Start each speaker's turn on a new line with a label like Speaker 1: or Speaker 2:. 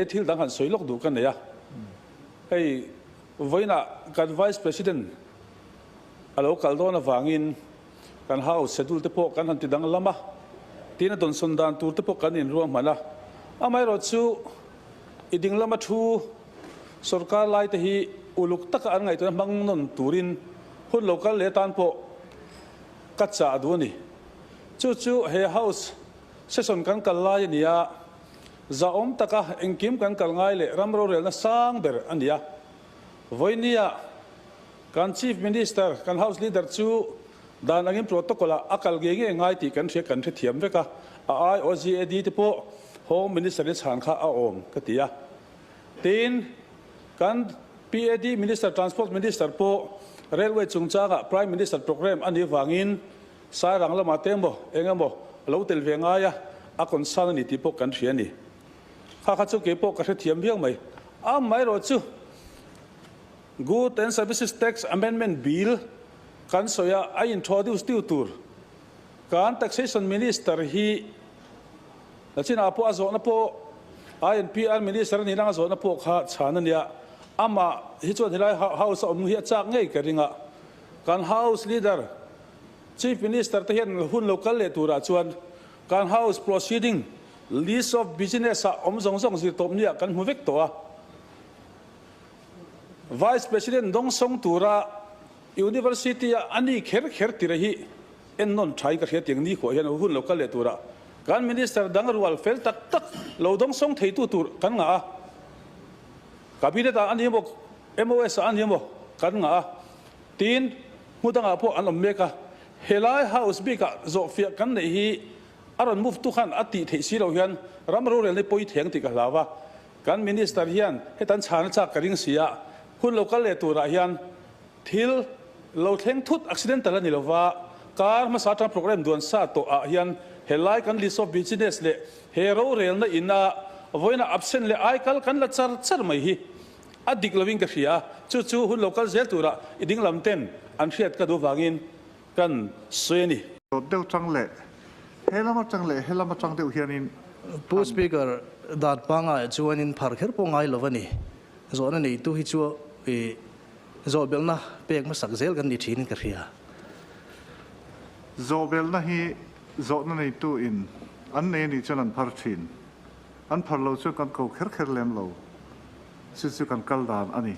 Speaker 1: Thil dang han sawi lawk duh ka nei a, hei vawiinah kan Vice President a lo kal dawn avangin kan House schedule te pawh kan han ti danglam a, tin a dawnsawn dan tur te pawh kan inruahman a. Amaherawh chu i dinglama thu sorkar lai te hi uluk taka an ngaihtuahna hmang nawn turin hun lo kal leh atan pawh ka chah duh a ni. Chu chu he House session kan kal lai a ni a. Zahawm taka engkim kan kal ngai leh ram rorelna sang ber a ni a. Vawinia kan Chief Minister, kan House Leader chu dan angin protocol-ah a kal ngei ngei ngai tih kan hria kan hrethiam vek a, a IOGAD te pawh Home Minister i chhan kha a awm ka ti a. Tin, kan PAD Minister, Transport Minister pawh Railway chungchangah Prime Minister programme a nih vangin Sairang lamah te emaw eng emaw a lo tel ve ngai a, a concern a ni tih pawh kan hria a ni. Kha kha chu kei pawh ka hrethiam viau mai. Amaherawh chu Good and Services Tax Amendment Bill kan sawi a, a introduce tiu tur kan Taxation Minister hi nachinah pawh a zawhna pawh INPR Minister a nih nang a zawhna pawh kha chhan a nia. Amah hi chuan helai House a awm hi a chak ngei ka ring a. Kan House Leader Chief Minister te hian hun lo kal leh turah chuan kan House Proceeding List of Business ah awm zawng zawng zir tawp nia kan hmu vek tawh a. Vice President dawngsawng tura University a a ni kher kher tira hi ennawn thain ka hria tiang ni khuah hian hun lo kal leh turah kan Minister dang rual fel tak tak lo dawngsawng theitu tur kan ngah a. Cabinet ah a ni emaw MOS ah a ni emaw kan ngah a. Tin, hmu dangah pawh an awm mek a, helai house bikah zawhfiah kan neih hi a rawn move tu khan a tih theih si lo hian ram rorelna hi pawi theng tih ka hlau a, kan minister hian hetan chhana chak ka ring si a, hun lo kal leh turah hian thil lo thleng thut accidental a ni lova, kar hmasa atang programme duan sa tawh ah hian helai kan list of business leh he rorelna ina vawiina absent leh aikal kan la char char mai hi A dik lovin ka hria a, chu chu hun lo kal zel tura i dinglam ten an hriat ka duh vangin kan sawi a ni.
Speaker 2: Dawt deuh chang leh he lam atang leh he lam atang deuh hianin
Speaker 3: Pu
Speaker 2: an.
Speaker 3: Speaker, dat pangai chuanin phar kher pawh ngai lo a ni. Zawhna neitu hi chu i zawhbelhna pek hmasak zel kan ni thinin ka hria.
Speaker 2: Zawhbelhna hi zawhna neitu in an nei a nih chuan an phar thin. An phar lo chuan kan ko kher kher lem lo. Chu chu kan kal dan a ni.